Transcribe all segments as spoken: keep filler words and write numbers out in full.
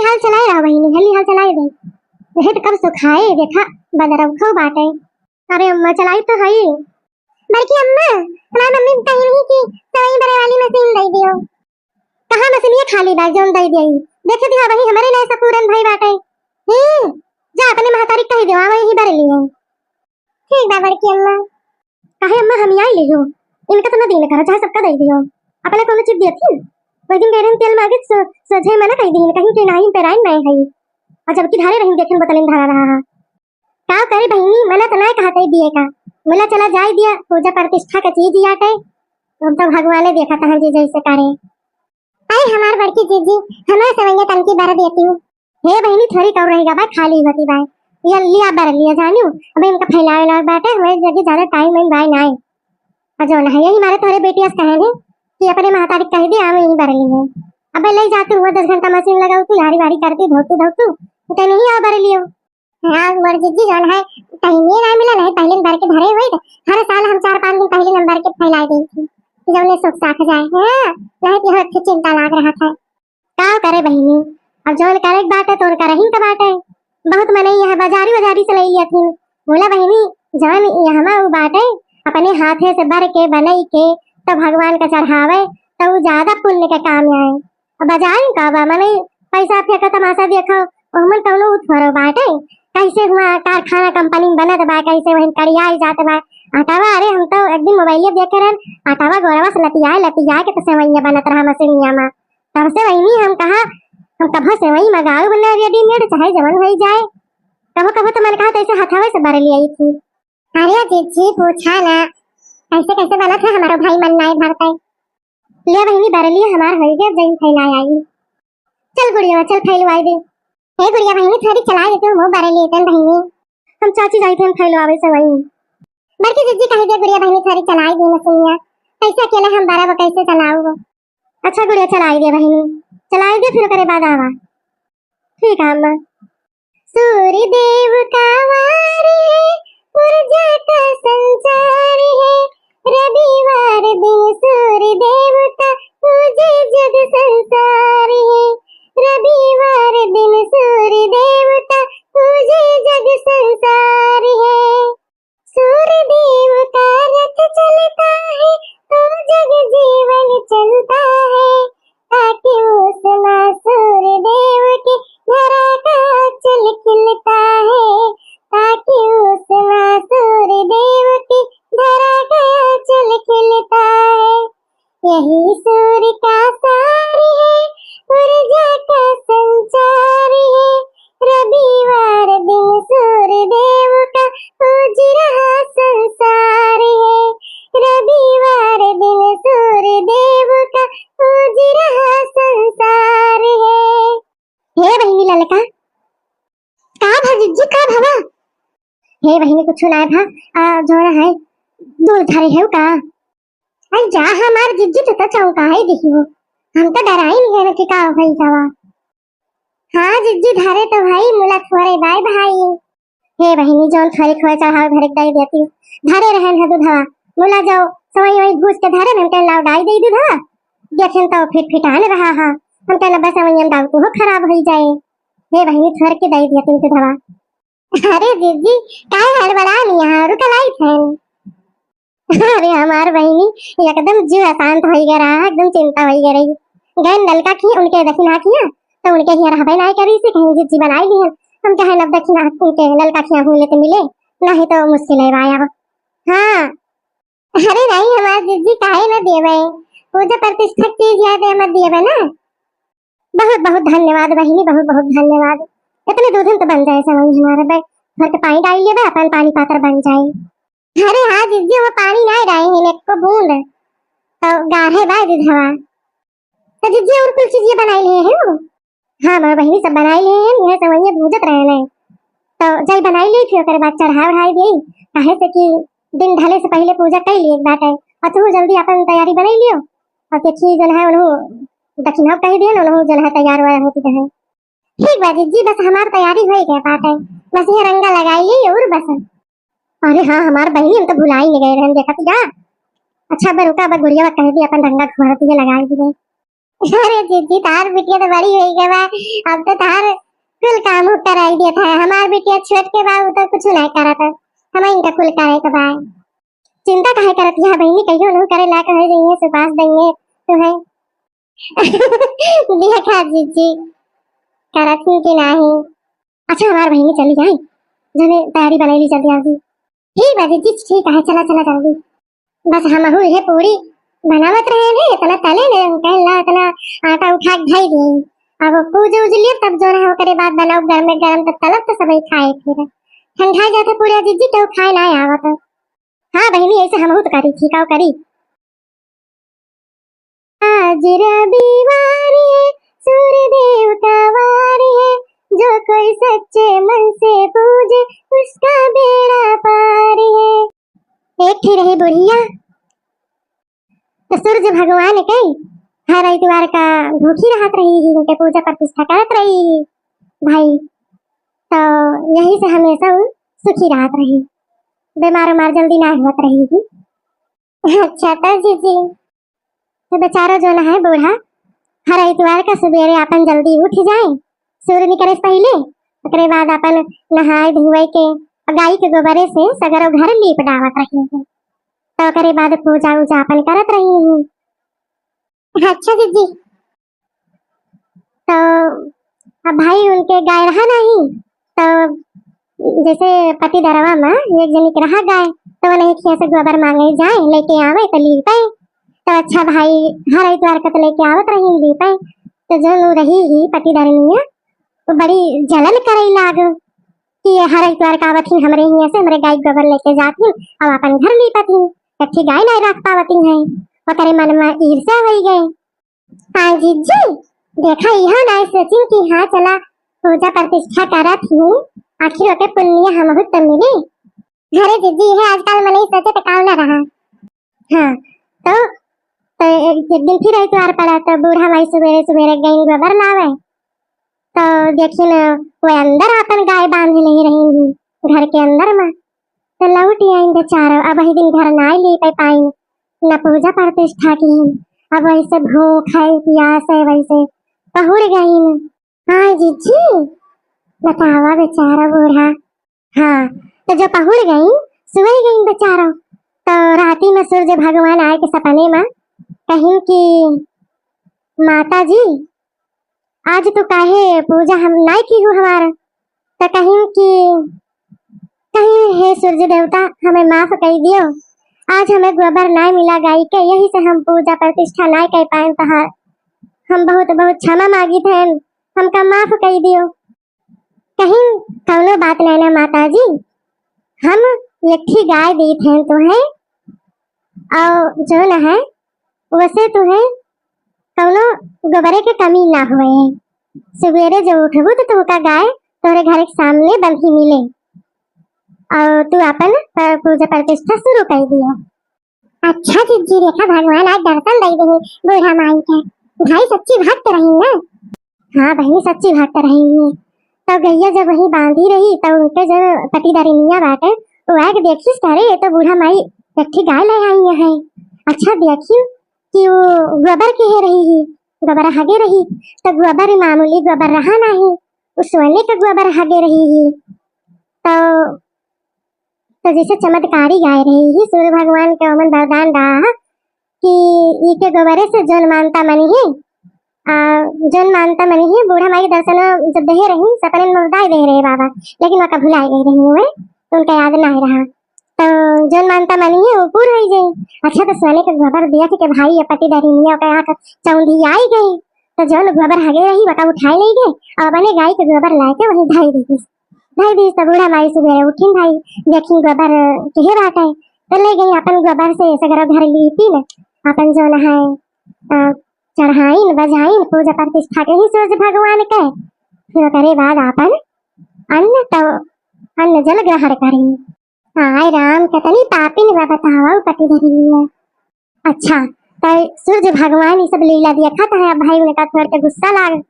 हल चलाए रहा बहिनी, हली हल चलाए दे। वह तो कब सुखाए, देखा, बदरौखो बाटे। अरे अम्मा, चलाई तो हई। बड़की अम्मा, हमार मम्मी कही रही कि सवई बरे वाली मशीन दे दियो। कहाँ मशीनिया खाली बा, जौन दे दियो? देखे दियो, वही हमरे नए सपूरन भाई बाटे। हम्म, जा अपने महतारी कही दियो, वही बर लिए। ठीक बा बड़की अम्मा। काहे अम्मा, हम आई लियो, इनका तो ना दीन करो, चाहे सबका दे दियो। अपने कोनो चीज दियथिन? वही दिन गए रहन तेल मांगे, सो-, सोझे मना कही दीन, कहीं के नाहीं पेराइन नहीं है। और जबकि धारे रही, देखन बोतलिन धरा रहा है। का करे बहिनी, मना तो नाय कहत है दिए का। बोला चला जाए दिया, पूजा प्रतिष्ठा का चीज ही आटे, हम तो भगवाने देखत हैं जे जैसे करे। अरे हमार बड़की जीजी, हमार सेवइया तनकी बर देती हूँ। हे बहिनी, थोड़ी कौर रही गा बा, खाली होती बा। ये लिया बर लिया जानियो, अब इनका फैलावे लाग बाटे, हमारे जगह ज्यादा टाइम में बाय नाय। और जो ना है, यही मारे तोहरे बेटिया से कहे थे कि अपने महतारी कह दे, हम यहीं बर लिए। अब ले जाते हुआ दस घंटा मशीन लगाऊ, तू लारी वारी करती, धोती धोतू, तो नहीं आ बर लियो। हाँ, मोर जीजी जौन है, टाइमे ना मिला, नहीं पहले भर के धरे हुए थे। हर साल हम चार पाँच दिन पहले नंबर के फैला देई थी, जौने सुख साख जाए। हाँ, नहीं तो यहाँ अच्छी चिंता लाग रहा था। का करे बहिनी, अब जौन करे के बाटे, तौन करहिन के बाटे। बहुत मनई यहाँ बाजारी बाजारी से ले लिया थी। बोला बहिनी, जौन यहाँ उ बाटे, अपने हाथे से भर के, बनई के, तो भगवान का चढ़ावे, तो उ ज्यादा पुण्य के काम आए। अब बाजारी का बा, मनई पैसा फेंके तमाशा देखो, ओहमन कौनो उठवरो बाटे? कैसे हुआ कारखाना कंपनी में बनत बा, कैसे वहीं करियाई जात बा। आटावा, अरे हम तो एक दिन मोबाइल देखे रहन, आटावा गोरवा से लतियाए, लतियाए के तो सेवइया बनत रहा मशीनिया में। तब से वही हम कहा, हम कभो सेवई मंगाऊ बना रेडीमेड, चाहे जवन होई जाए। कभो कभो तो मन कहा तो ऐसे हथवे से बर ले आई थी। अरे जीजी पूछा ना, कैसे कैसे बनत है, हमारो भाई मन नाय भरते। ले बहिनी, बर लिए हमार होई गए, जइन फैला आई। चल गुड़िया, चल फैलवाई दे। हे गुड़िया बहिनी, थोड़ी चलाई दे तू, वो बर लिए तन बहिनी। हम चाची जाई थे, हम फैलवावे से वही। बड़की जीजी कही दे गुड़िया बहिनी, थोड़ी चलाई दे मशीनिया, कैसे अकेले हम बरब, कैसे चलाऊ? अच्छा गुड़िया, चलाई दे बहिनी, चलाई दे, फिर ओकरे बाद आवा। ठीक है अम्मा। सूर्य देव का वार है, ऊर्जा का संचार है। रविवार दिन सूर्य देवता पूजे जग संसार है। रविवार दिन सूर्य देवता पूजे जग संसार है। सूर्य देव का रथ चलता है, तो जग जीवन चलता है। ताकि उस माँ सूर्य देव की धरा का आंचल खिलता है। ताकि उस माँ सूर्य देव की धरा का आंचल खिलता है। यही सूर्य का सार है, ऊर्जा का संचार है। रविवार दिन सूर्य देव का पूज रहा संसार है। रविवार दिन सूर्य देव का पूज रहा संसार है। हे बहिनी ललका, का भा जीजी, का भवा? हे बहिनी, कुछ ना भा, आ, जोड़ा है, दूध धरे है का? अरे जा हमार जीजी, तू तो चौंका है देखियो, हम तो डराई नहीं है कि का होई जावा। हाँ जीजी, धरे तो भाई, मुला थोड़े बाय भाई। हे बहिनी, जौन थोड़े खोए चढ़ावे भरे के दई देती, धरे रहन है दूधवा, मुला जाओ, सवई वही भूज के धरे, हम कहे लाओ डाई दे दूधवा, देखें तो फिट फिटान रहा हा, हम कहे बस वही हम डाल तू हो खराब हो जाए। हे बहिनी, थोड़ के दई देती दूधवा। अरे जीजी, काहे हड़बड़ा नहीं यहाँ, रुकल आई थन। अरे हमार बहिनी, एकदम जीव अशांत होई गया रहा, एकदम चिंता होई गया रही। गए नलका की उनके दखिना किया, तो उनके हिया रहबे ना करी से कहीं जीजी बनाई लिहन। हम कहे लब दखिना उनके नलका किया भूले तो मिले, नहीं तो मुश्किल है भाई अब। हाँ, अरे नहीं हमार जीजी काहे ना देवे, पूजा प्रतिष्ठा की चीज याद है मत देवे ना। बहुत बहुत धन्यवाद बहिनी, बहुत बहुत धन्यवाद। इतने दूध में तो बन जाए समझ हमारे बे, घर के पानी डाल लिए बे, अपन पानी पातर बन जाए। अरे हाँ जीजी, वो पानी ना डाले हैं एको बूंद, तो गाढ़े बा दूधवा। तो जीजी और कुल चीजें बनाई लिए हैं वो? हाँ मोर बहिनी, सब बनाई लिए हैं, यह समझिए भूजत रहे हैं। तो जाई बनाई ली, फिर ओकरे बाद चढ़ाई उढ़ाई दी, काहे से कि दिन ढले से पहले पूजा कर लिए बाटे। और तू जल्दी अपन तैयारी बनाई लियो, और देखिए जो है उन्हों दक्षिणा कही दिए ना, उन्हों जो है तैयार वैयार होती रहे। ठीक बा जीजी, बस हमार तैयारी हो गए बाटे, बस ये रंगा लगाई ली और बस। अरे हाँ हमार बहिनी, हम तो भुलाई नहीं गए रहन, देखा थी का? अच्छा अब रुका, अब गुड़िया कह दी अपन रंगा घुमाती है लगाई दी। अरे जिज्जी, तार बिटिया तो बड़ी होई गवा, अब तो तार कुल काम हो कराई देत है। हमार बिटिया छोट के बा, उ तो कुछ नहीं करत है, हम इनका कुल करे के बा। चिंता काहे करत है बहिनी, कहियो नहीं करे ला कहे देंगे, सुपास देंगे तो है। देखा जिज्जी, करत ही कि नहीं। अच्छा, हमार बहिनी चली जाए, जने तैयारी बनाई ली जल्दी जल्दी। ठीक बा जिज्जी, ठीक है, चला चला जल्दी। बस हमहू ये पूरी बनावत रहे ने, इतना तले ने, हम कहे ला इतना आटा उठा के धई दिए। अब पूज उज लिए तब जो है ओकरे बाद बनाओ गरम गरम, तब तलब तो सबई खाए फिर। ठंडा जाते पूरा जिज्जी, तो खाए ना आवत। हाँ बहिनी, ऐसे हमहू तो करी थी, का करी। आज रविवार है, सूर्यदेव का वार है, जो कोई सच्चे मन से पूजे, उसका बेड़ा पार है। एक थी रही बुढ़िया, तो सूर्य भगवान के हर इतवार का भूखी रहत रही ही, उनके पूजा प्रतिष्ठा करत रही ही भाई। तो यही से हमेशा उ सुखी रहत रही, बीमार उमार जल्दी ना होत रही ही। अच्छा तो जीजी, तो बेचारा जो न है बूढ़ा, हर इतवार का सुबेरे आपन जल्दी उठ जाए, सूर्य निकले से पहिले, ओकरे बाद आपन नहाए धोए के और गाय के गोबरे से सगरो घर लीप डावत रही है। तो ओकरे बाद पूजा उजा आपन करत रही है। अच्छा जीजी, तो अब भाई उनके गाय रहा नहीं, तो जैसे पति दरवा में एक जनी के रहा गाय, तो वो नहीं खिया से गोबर मांगे जाए, लेके आवे तो लीपे। तो अच्छा भाई हर इतवार का तो लेके आवत रही लीपे, तो जो उ रही ही पति दरनिया, वो बड़ी जलन करे लाग कि ये हर इतवार का आवत ही हमरे हिया से, हमरे गाय गोबर लेके जात ही, अब अपन घर लीपत ही, एक ठे गाय नहीं रख पावती है। ओकरे मन में ईर्ष्या होई गए। हाँ जीजी, देखा इहो नाय सोचिन कि हाँ चला पूजा प्रतिष्ठा करत ही, आखिर ओके पुण्य हमहू तो मिली। अरे जीजी, इहे आजकल मनई सोचे तो काउ ना रहा। हाँ, तो, तो एक, एक दिन फिर इतवार पड़ा तो बूढ़ा माई सुबेरे सुबेरे गईन गोबर लावे, तो देखिन वो अंदर आपन गाय बांधे नहीं रही घर के अंदर में। तो लौट आइन बेचारो, अब वही दिन घर नाय लीपे पाइन, न पूजा प्रतिष्ठा कीन। अब वैसे भूख है, प्यास है, वैसे पहुड़ गईन। हाँ जीजी, बतावा बेचारा बूढ़ा। हाँ, तो जो पहुड़ गईन, सोई गईन बेचारो। तो राती में सूर्य भगवान आए के सपने में कहिन कि माता जी, आज तू काहे पूजा हम नाय किहू हमार? त कहिन कि, कहिन, "हे सूर्य देवता, हमें माफ कई दियो, आज हमें गोबर नाय मिला गाय के, यही से हम पूजा प्रतिष्ठा नाय कर पाएन तहार। हम बहुत, बहुत क्षमा मांगित हन, हमका माफ कई दियो।" कहिन, "कौनो बात नाय ना माता जी, हम एक ठी गाय दीत हन तुहें, और जो न है, वैसे तुहें कौनो गोबरे के कमी ना होए। सुबेरे जो उठबू तो तुमका गाय तोहरे घर के सामने बंधी मिले, और तू अपन प-, पूजा प्रतिष्ठा शुरू कर दियो।" अच्छा जिज्जी, देखा भगवान आज दर्शन दे दे बूढ़ा माई के। भाई सच्ची भक्त रही ना। हाँ बहिनी, सच्ची भक्त रही। तो गैया जब वही बांधी रही, तो उनके जो पति दरिनिया बाटे, वो आके देखिस, "अरे, ये तो बूढ़ा माई एक ठी गाय ले आई है।" अच्छा देखिन कि वो गोबर के है रही ही, गोबर हगे रही, तो गोबर मामूली गोबर रहा नहीं, वो सोने का गोबर हगे रही ही। तो तो जैसे चमत्कारी गाय रही ही, सूर्य भगवान के ओमन वरदान रहा कि इके गोबरे से जौन मानता मनी है, आ, जौन मानता मनी है, बूढ़ा माई के दर्शन जब देहे रही, सपने में बताए दे रहे बाबा, लेकिन वका भुलाए गए रही हुए, तो उनका याद ना रहा। तो जौन मानता मनी है, वो पूर हो जाई। अच्छा, तो सोने के गोबर दिया कि भाई, ये पति दरिनिया का यहाँ का चौंधी आई गई, तो जौन गोबर हगे रही, वका उठाए ले गए और अपने गाय के गोबर लाए के वहीं धाई दी। धई दीस त बूढ़ा माई सुबेरे उठिन भाई, देखिन गोबर केहे बाटे, त ले गई अपन गोबर से सगरो घर लीपिन, अपन जौन है, अ, चढ़ाइन, बजाइन, पूजा प्रतिष्ठा के ही सूर्य भगवान के। फिर ओकरे बाद आपन अन्न त, अन्न जल ग्रहण करिन। हाय राम, कितनी पापिन बा बतावा, पति धरी है। अच्छा, तो सूर्य भगवान ये सब लीला देखत है, अब भाई उनका थोड़ के गुस्सा लाग,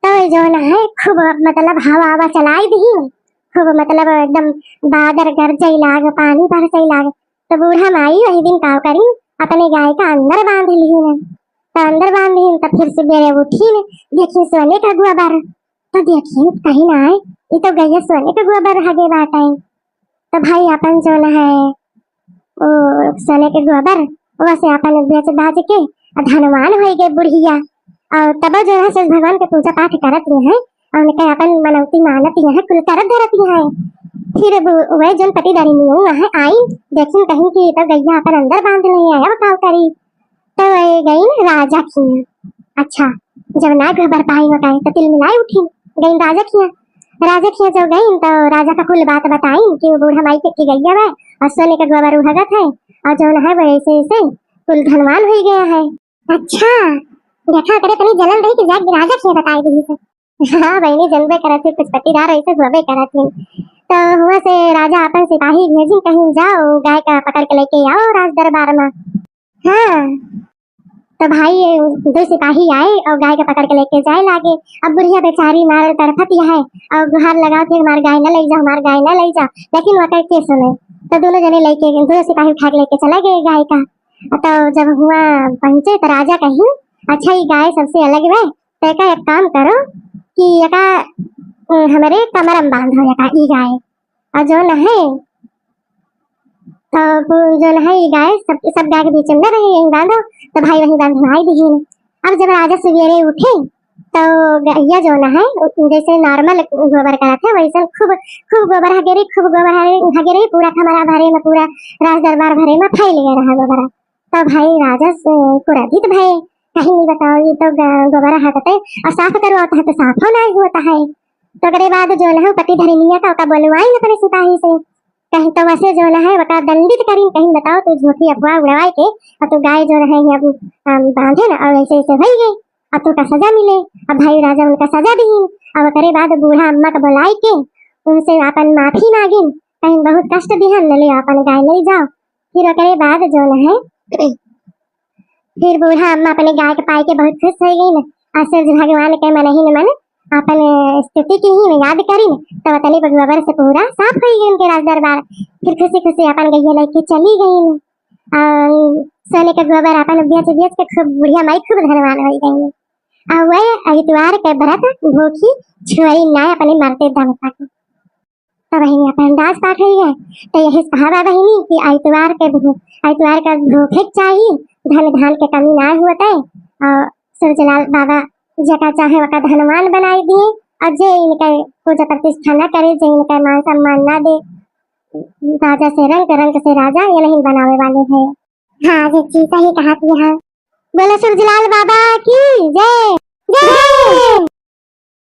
तो ये जौन है खूब मतलब हवा हवा चलाई दी, खूब मतलब एकदम बादर गरजई लाग, पानी बरसई लाग। तो बूढ़ा माई वही दिन का करी, अपने गाय का अंदर बांध ली ना। तो अंदर बांध दीन। तो फिर सुबेरे उठीन, देखीन सोने का गोबर, तो देखीन कहीं ना आए, ये तो गैया सोने का गोबर हगे बाटे। तो भाई अपन जौन है, ओ सोने के गोबर, वैसे अपन बेच बाच के आ धनवान होई गए बुढ़िया। और तब जौन है सूरज भगवान के पूजा पाठ करत रहे हैं, और उनके अपन मनौती मानत रहे हैं, कुल करत धरत रहे हैं। फिर अब वह जौन पटी दारी में है आई, देखीन कहीं कि तो गैया अपन अंदर बांध ले है, अब का करी? तो वह गईन राजा खिया। अच्छा, जब ना गोबर पाई हो गए तो तिल मिलाई उठीन, गईन राजा खिया। राजा खिया जब गईन तो राजा का कुल बात बताइन कि वो बूढ़ा माई के, के गैया बा और सोने का गोबर उहगत है और जौन है वो ऐसे ऐसे कुल धनवान हो गया है। अच्छा, देखा करे तनी जलन रही कि जाके राजा खिया बताई दी। हाँ बहिनी, जनबे करत ही, कुछ पटीदार ऐसे होबे करत ही। तो हुआ से राजा अपन सिपाही भेजिन, कहीं जाओ गाय का पकड़ के लेके आओ राज दरबार में। हाँ, तो भाई ये दो सिपाही आए और गाय के पकड़ के लेके जाए लागे। अब बुढ़िया बेचारी मारे तड़फत ही है और गुहार लगावत है, "हमार गाय न ले जाओ, हमार गाय न ले जाओ।" लेकिन वकर के सुने, तो दोनों जने लेके, दोनों सिपाही उठा के लेके चले गए गाय का। तो जब हुआ पहुंचे तो राजा कहीं, "अच्छा, ये गाय सबसे अलग है, तो एका एक काम करो कि एका, अ, हमरे कमर में बांधो एका, ई गाय।" और जौन है, तो वो जौन है, ई गाय सब, सब गाय के बीच में रही, यहीं बांधो। तो भाई वहीं बांधवाई दीन। अब जब राजा सुबेरे उठे, तो गैया जौन है, जैसे normal गोबर करत है, वैसे खूब, खूब गोबर हगे रही, खूब गोबर हगे, हगे रही, पूरा कमरा भरे में, पूरा राज दरबार भरे में फैल गया रहा गोबर। तो भाई राजा से क्रोधित भए, कहीं नहीं बताओ, ये तो ग-, गोबर हटते और साफ करवाता है तो साफ होना ही होता है। तो ओकरे बाद जौन है पटी धरनिया का ओका बोलवाइन अपने सिपाही से, कहीं तो वैसे जौन है ओका दंडित करीन, कहीं बताओ तू झूठी अफवाह उड़वाए के और तू गाय जौन है अब, अम, बांधे ना और ऐसे ऐसे होई गई, अब तू का सजा मिले। अब भाई राजा उनका सजा दीन। अब ओकरे बाद बूढ़ा अम्मा का बुलाई के उनसे अपन माफी मांगिन, कहीं बहुत कष्ट दिहन, ले अपन गाय ले जाओ। फिर ओकरे बाद जौन है फिर बूढ़ा अम्मा अपने गाय के पाई के बहुत खुश हो गई न, और सूरज भगवान के मन ही मन अपन स्तुति की ही याद करी न, तो वतनी पर गोबर से पूरा साफ हो गई उनके राज दरबार। फिर खुशी खुशी अपन गैया लेके चली गई न। और सोने के गोबर अपन बेच बेच के खूब बुढ़िया माई खूब धनवान हो गई। और वह इतवार के व्रत भूखी छोड़ी ना अपने मरते दम तक। तो बहिनी, अपन राज पाठ होई है, तो यही कहा बा बहिनी कि आइतवार के भू-, आइतवार का भूखे के चाही, धन धान के कमी ना होत है। और सूरजलाल बाबा जेका चाहे ओका धनवान बनाई दिए, और जे इनके पूजा प्रतिष्ठा ना करे, जे इनके मान सम्मान ना दे, राजा से रंग रंग से राजा ये नहीं बनावे वाले हैं। हाँ जीजी, सही कहा थी। हाँ, बोलो सूरजलाल बाबा की जय। जय।